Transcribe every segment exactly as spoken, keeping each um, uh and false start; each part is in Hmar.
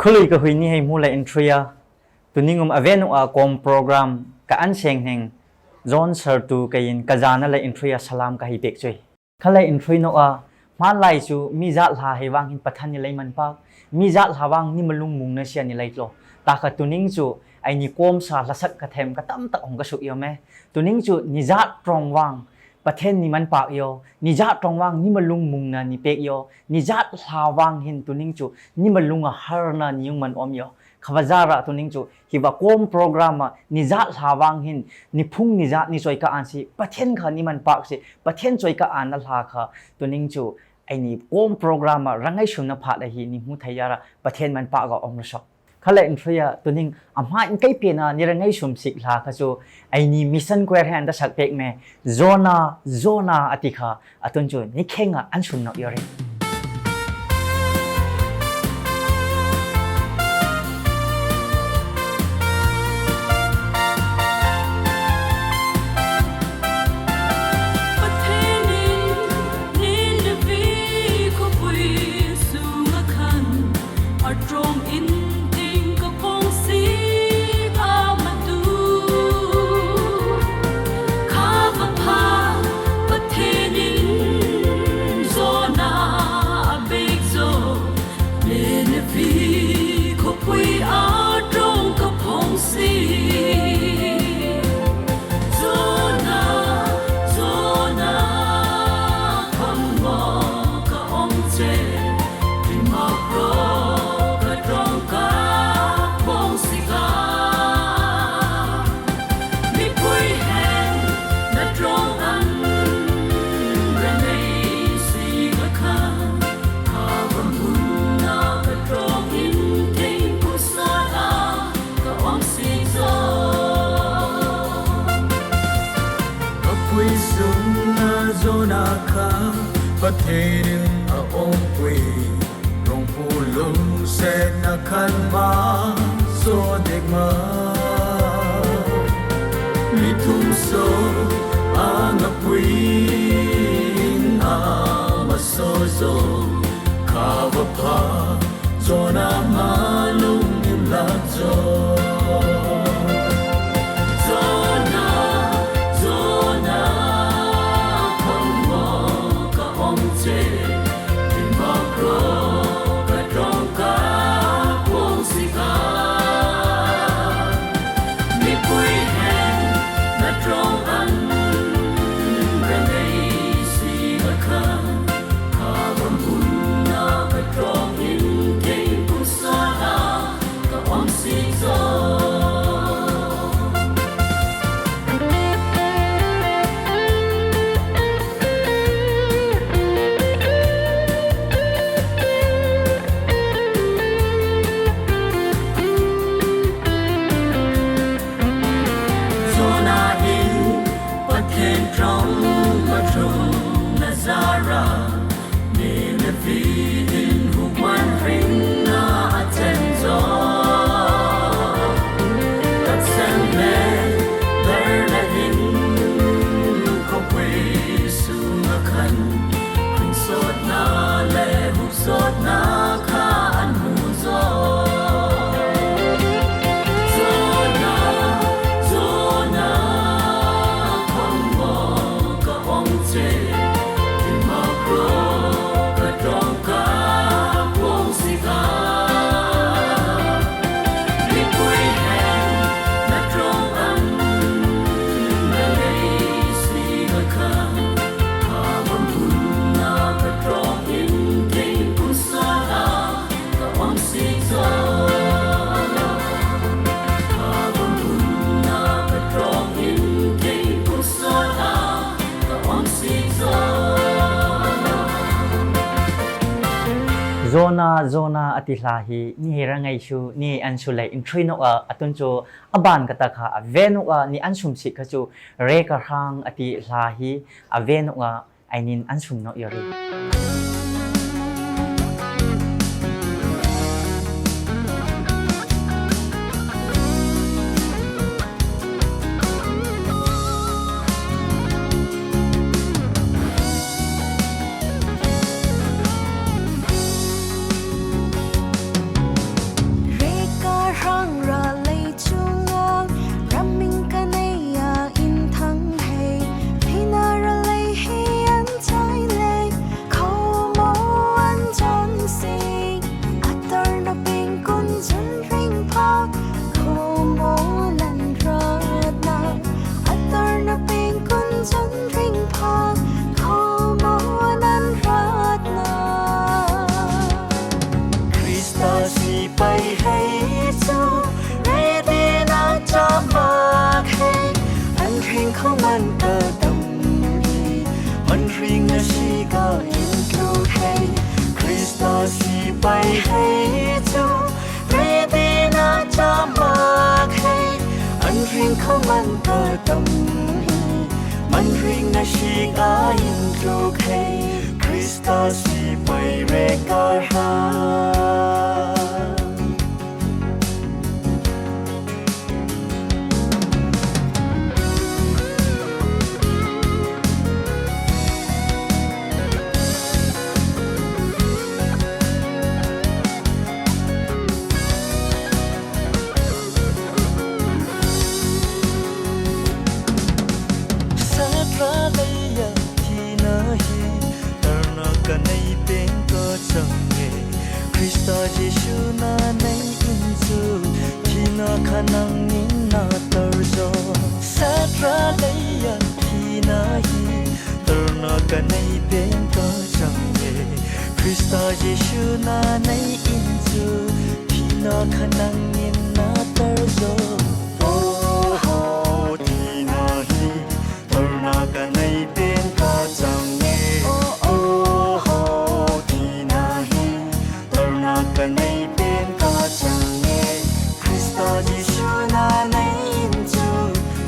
Ka lui ka hui ni hei hmu le inthruia, tuning um a ve nuoa kawm program ka an seng hneng, John Sartu keiin ka zana le inthruia salam ka hei pek chu. Kha le inthrui nuoa, hmanlai chu mi zat hla hei vang hin Pathian ni lei man pak, mi zat hla vang ni malung mungna sia ni lei tlo. Ta kha tuning chu eini kawmsa hla sak ka them ka tam tak hong ka suk yo me. Tuning chu ni zat ṭawng vang Pathian ni man pak yo, ni zat ṭawng vang ni malung mungna ni pek yo, ni zat hla vang hin tuning chu ni malunga harna ni hung man om yo. Kha va zara tuning chu hi va kawm program a ni zat hla vang hin ni phung ni zat ni chawi ka an si, Pathian kha ni man pak si, Pathian chawi ka an na hla kha tuning chu eini kawm program a rangai sumna phat a hi ni hmu thei ara Pathian man pak ga om ra sawk. Kha le inthruia tuning a hma in kei pena ni rangai sum sik hla kha chu eini mission choir hen da sak pek me, Zona, Zona a ti kha, a tun chu ni khenga an sum nawk yo ring. Pathienin Nineveh khawpui sunga khan a ṭawng in ting ka pawng si a ma tu. Kha va pha, Pathienin Zona a bek zo, Nineveh khawpui a ṭawng ka pawng si. Zona, Zona, khawm maw ka awm che, ṭi mak ro, ka ṭawng ka pawng si ka. Mipui hen na ṭawng an ra nei si ka kha, kha va hmun na ka ṭawng in kei pu sa a ka awm si zo. Khawpui sunga Zona kha Pathienin a awmpui, rawngpui lungsetna khan ma zo dek ma. Mi thum so a ngapui in a ma so zo, kha va pha, Zona ma lungnim lak zo. Zona, Zona, khawm maw ka awm che, ṭi mak ro, ka ṭawng ka pawng si ka. Mipui hen na ṭawng an ra nei si ka kha, kha va hmun na ka ṭawng in kei pu sa a ka awm si zo. Zona in Pathien ṭawng a ṭhung na zara, Nineveh inhmuk man ringna a chen zo. Ka chen le darna in khawpui sunga khan hring sawtna le huk sawtna kha an hmu zo. Zona, Zona, khawm maw ka awm che, ṭi mak ro, ka ṭawng ka pawng si ka. Mipui hen na ṭawng an ra nei si ka kha, kha va hmun na ka ṭawng in kei pu sa a ka awm si zo. Kha va hmun na ka ṭawng in kei pu sa a ka awm si zo. Zona, Zona a ti hla hi ni hei rangai su, ni hei an su le inthruia, a tun chu a ban ka ta kha a ve nuoa ni an sum sik kha chu Re Ka Hrang a ti hla hi a ve nuoa einin an sum nawk yo ring. Ka dam hi, man hringna hriek a intluk hei, Krista sipai rek ka hriet. Satra leia thina hi, tarna ka nei pêng ka chang e. Krista Jesu na nei in chu, thina kha nangin na tar zo. Satra leia thina hi, tarna ka nei pêng ka chang e. Krista Jesu na nei in chu, thina kha nangin na tar zo. Oh, oh, thina hi, tarna ka nei pêng ka chang e. Oh, oh, oh, thina hi, tarna ka nei pêng ka chang e. Krista Jesu na nei in chu,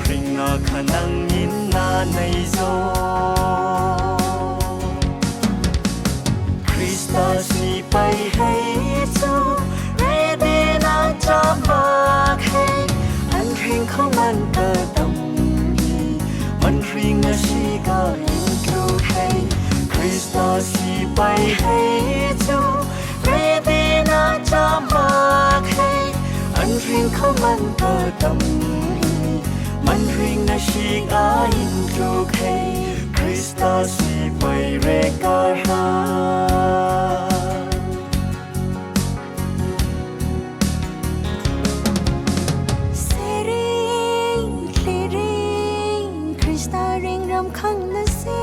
hringna kha nangin na nei zo. Krista sipai hei chu, ready na cham bak hei, an hring khawm an ka dam hi, man hringna hriek a intluk hei. Krista sipai hei chu, ready na cham bak hei, an hring khawm an ka dam hi, man hringna hriek a intluk hei. Krista sipai rek ka hriet. Sering, sering, Krista reng ram khang na si.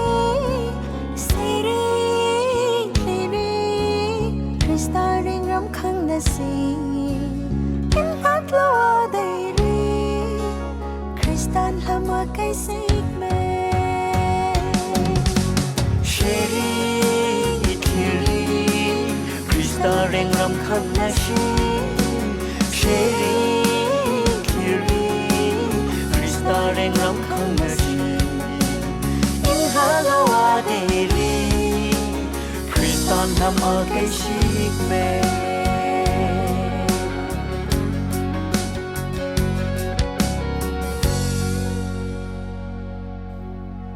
Sering, sering, Krista reng ram khang na si. Inhlat lo a dei ri, Kristan hlama kei sik me. Sering, sering, Krista reng ram khang na si. Sering, sering, Krista reng ram khang na si. Inhlat lo a dei ri, Kristan hlama kei sik me.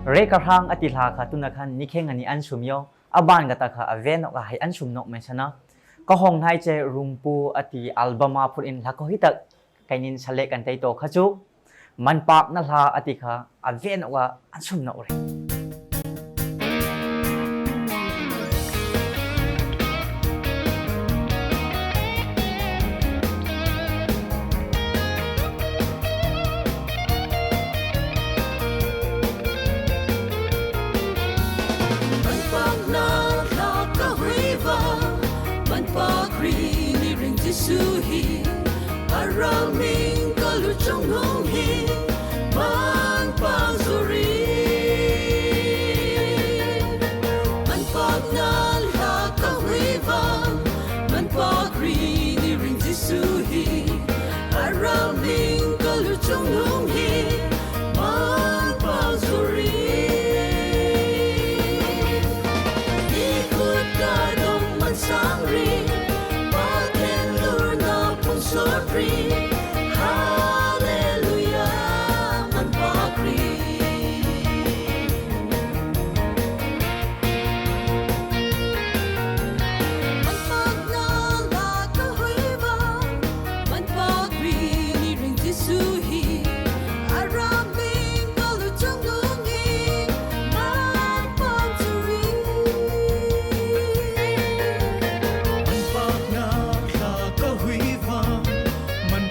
Rek ka hrang a ti hla kha tuna khan ni kheng a ni an sum yo. A ban ka ta kha a ve nawk a hei an sum nawk mai sana. Ka hawng hnai che Rumpu a ti album a phur in hla ko hi tak keinin select an tei to kha chu. Man pakna hla a ti kha a ve nawk a an sum nawk re. Man pakna hla ka hei va, man pak ri ni ring Jisu hi, a ral hming ka lu chungnung hi, man pak zo ri. Man pakna hla ka hei va, man pak ri ni ring Jisu hi, a ral hming ka lu chungnung hi, man pak zo ri. Ni kut ka dong man sang ri, Pathien lurna pung sawt ri. Hallelujah, man pak ri. Man pakna hla ka hei va, man pak ri ni ring Jisu hi, a ral hming ka lu chungnung hi, man pak zo ri. Man pakna hla ka hei va, man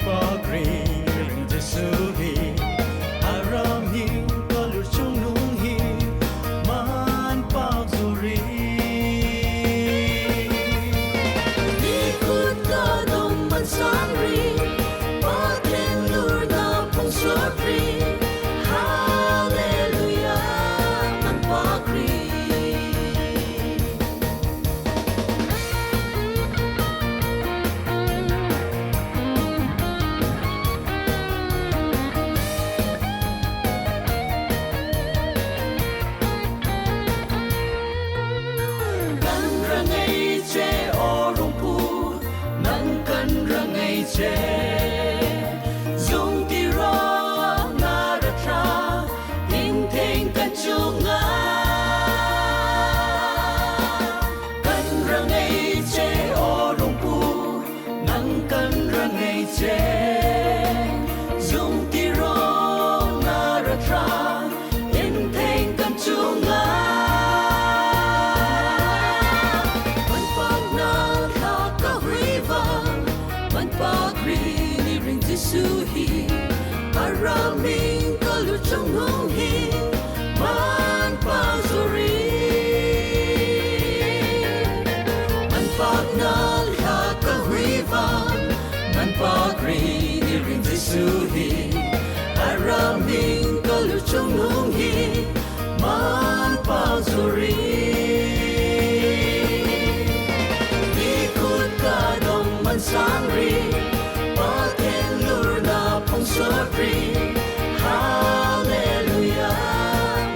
Kan rang ei che, aw Rawngpu, nang kan rang ei che. Zung ti rawng a ra thlak, in theng kan chunga. Man pakna hla ka hui vang, man pak ri ni ring Jisu hi, a ra ming ka lu chungnung hi, man pak zo ri. Man pakna hla ka hui vang, man pak ri ni ring Jisu hi, a ra ming ka lu chungnung hi, man pak zo ri. Ni kut ka dawng man sang ri, Pathien lurna phung sawt ri. Hallelujah,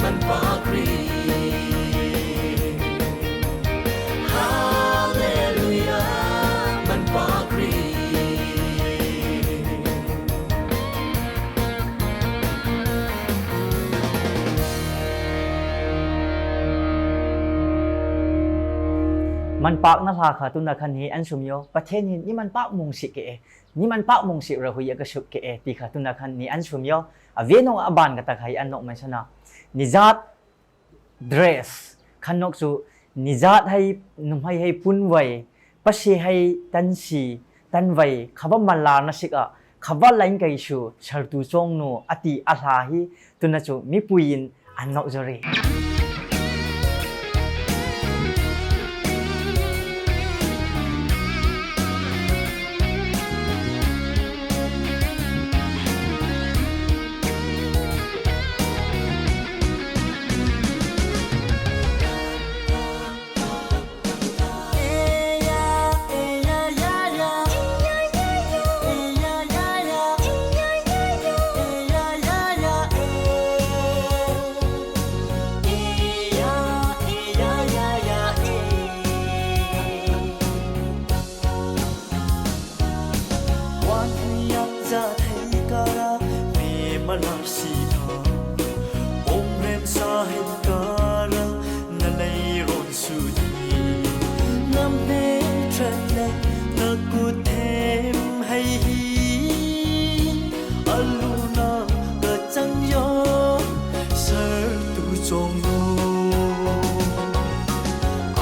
man pak ri. Hallelujah, man pak ri. Man pakna hla kha tuna khan ni an sum yo. Pathienin ni man pak mawng si ke e, ni man pak mawng si ra hui a ka suk ke e ti kha tuna khan ni an sum yo. A ve naw a ban ka tak hai an nawk man sa naw. Nizat dress, khan nawk chu nizat hai, nuhmei hai pun vai, pasie hai tan si, tan vai, khava man la na sik a, khava lain kai su, Sartu Chawngnu, a ti a hla hi, tuna chu mipuiin an nawk zo ri. Wan hui ang za thei kara, me malar si tha. Om rem sa hei kara, na lei ron su di. Na me tran le, na kut them hei hi. A luna ka chang yo, Sartu Chawngnu.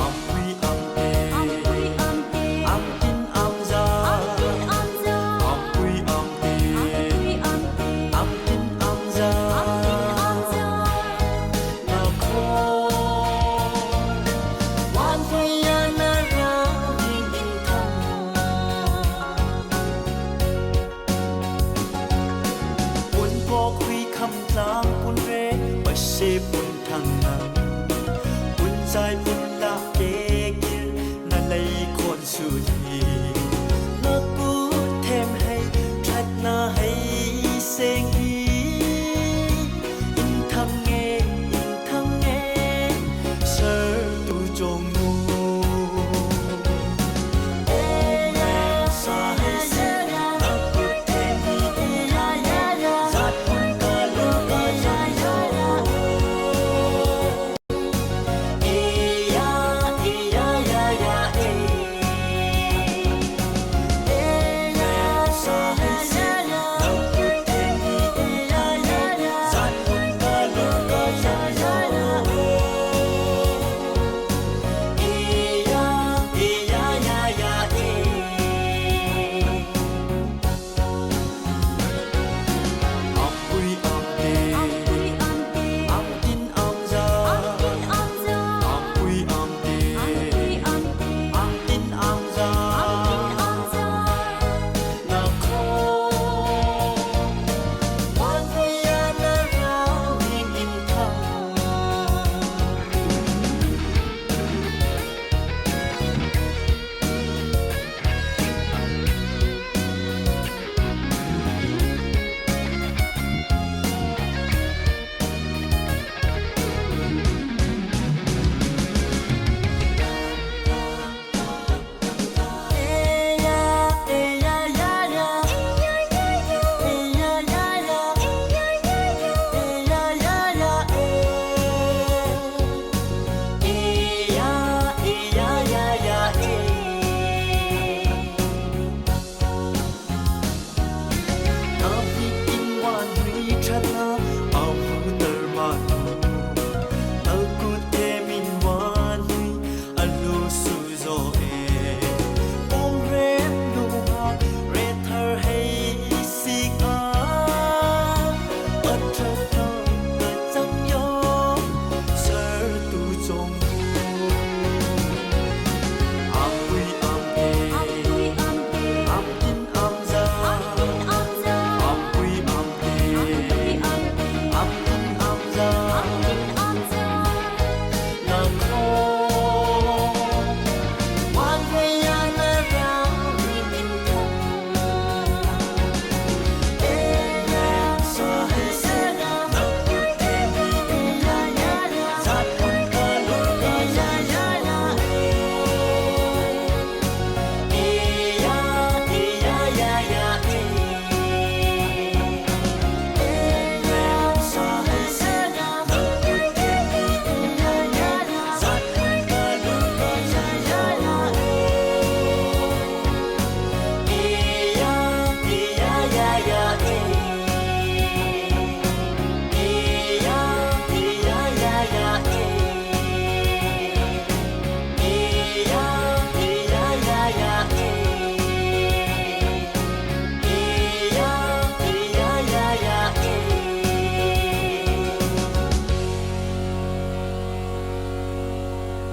Am pui am te. Am pui am te. Am tin am za. Am tin am za. Am pui am te. Am pui am te. Am tin am za. Am tin am za. Na kho. Wan pui a na ra ding in thang. Pun kawk hui kham tlang pun re, pasie pun thang nang. Pun chai pun ta ke kir, na lei khon su di. Na kut them hei, thatna hei seng hi. In thang nge, in thang nge, Sartu Chawngnu.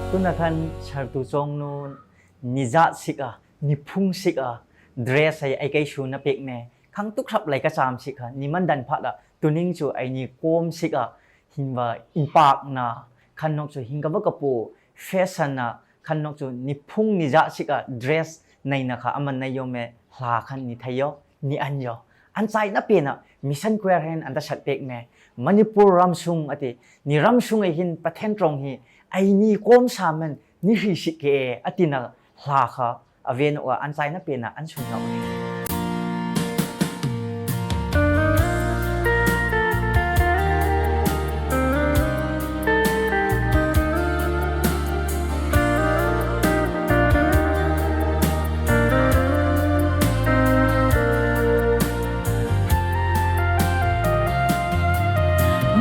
Tuna khan Sartu Chawngnu'n ni zat sik a, ni phung sik a, dress ei, ei kei suna pek me. Khang tuk hrap lai ka cham sik kha, ni man dan phat a, tuning chu ei ni kawm sik a, hin va inpakna, khan nawk chu hin ka va ka pu, fashion a, khan nawk chu ni phung ni zat sik a, dress neina kha, a man nei yo me, hla khan ni thei yo, ni an yo. An chaina pena, Mission Choir hin an ta sat pek me, Manipur ram sung a ti, ni ram sung ei hin Pathen ṭawng hi, ei ni kawm sa men, ni hri sik ke, a tina hla kha, a ve naw a, an chaina pena, an sung naw.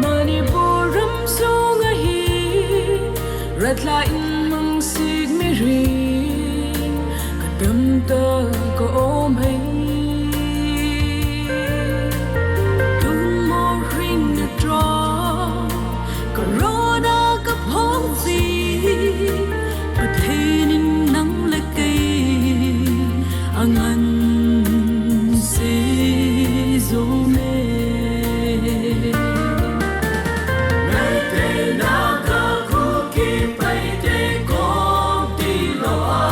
Manipur ram sunga hi, rat la in mang sik mi ring, ka dam ta ka awm hei. Tun mo ring na ṭawng, ka rawn a ka phawng si, Pathenin nang le kei, a ngan se zo me. Meitei, Naga, Kuki, Paite kawng ti lo a,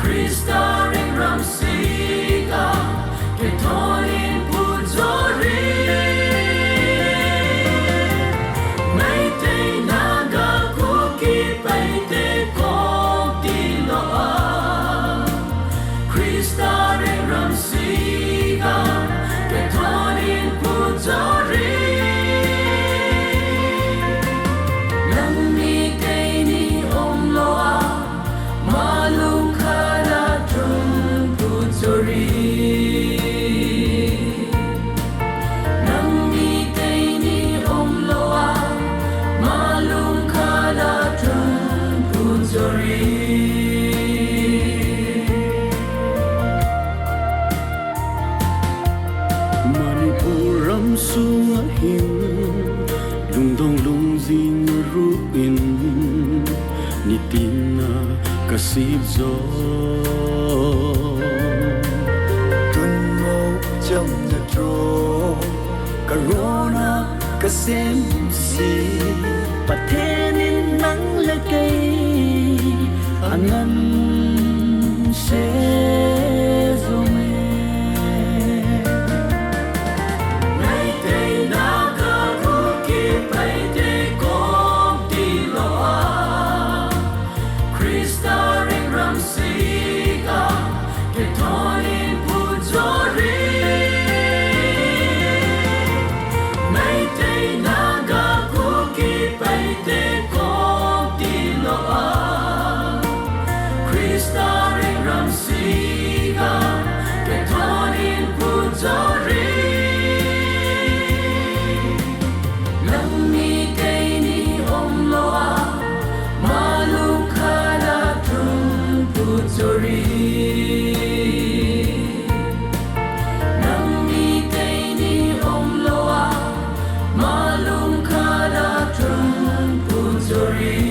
Krista ring ram sik a, ke thawnin put zo ri. Meitei, Naga, Kuki, Paite kawng ti lo a, Krista ring ram sik a, ke thawnin put zo ri. Nang mi kei ni awm lo a, malung khala ṭum put zo ri. Nang mi kei ni awm lo a, malung khala ṭum put zo ri. Manipur ram sunga hin, lungdong lungzing ruin, ni tin a ka sip zo. Tun mo cham na ṭawng, ka rawn a ka sem si, Pathenin nang le kei, a ngan se zo me. Meitei, Naga, Kuki, Paite kawng ti lo a, Krista ring ram sik a, ke thawnin put zo ri. Meitei, Naga, Kuki, Paite kawng ti lo a, Krista ring ram sik a, ke thawnin put zo ri. Nang mi kei ni awm lo a, malung khala ṭum put zo ri. Nang mi kei ni awm lo a, malung khala ṭum put zo ri.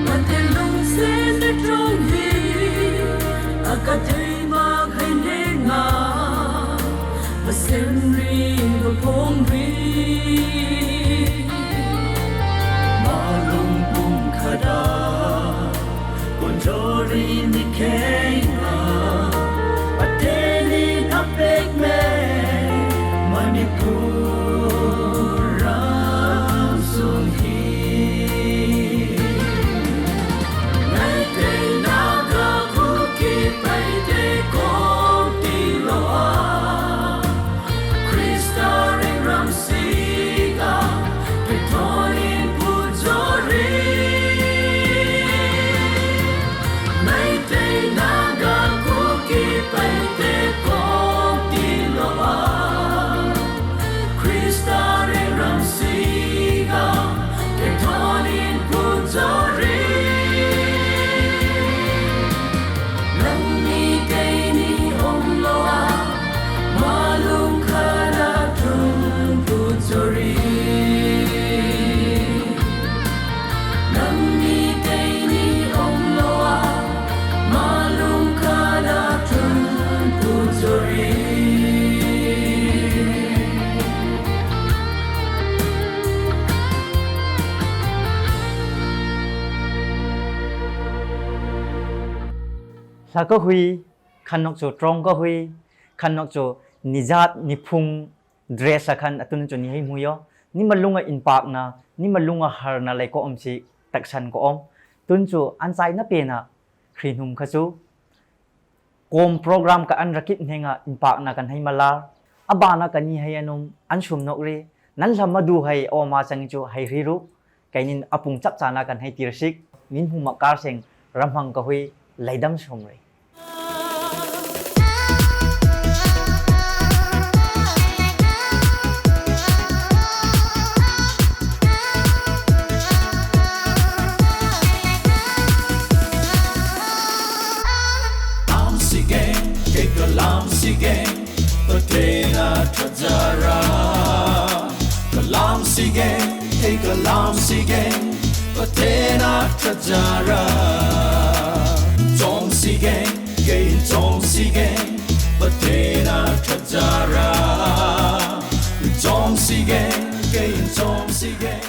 Pathien lungsen ṭawng hi, a ka thei mak hai le nga, Pathien ring ka phawng ri. Malung pum khata, kun chori ni kei nga, Pathienin a pek me, Manipur ram sung hi. Meitei, Naga, Kuki, Paite kawng ti lo a, Krista ring ram sik a, ke thawnin put zo ri. Meitei, Naga, Tha ka hui, khan nawk chu ṭawng ka hui, khan nawk chu nizat niphung dress-a khan a tun chu ni hei hmu a. Ni malunga inpakna, ni malunga harna lei ka um si taksan ka um. Tun chu an chaina pena hri hnum kha chu kawm program ka an rakip hnenga inpakna kan hei mala. A bana ka ni hei an um, an sum nawk ri. Nan hla ma du hei awma chang chu hei hri ru. Keinin a pung chap chana kan hei tir sik. Min hmu mak kar seng ram hmang ka hui, leidam sawm ri. Lam sige, kei ka lam sige, Pathena thazara. Ka lam sige, kei ka lam sige, Pathena thazara. Chawm sige, kei chawm sige, Pathena thazara. Chawm sige, kei chawm sige.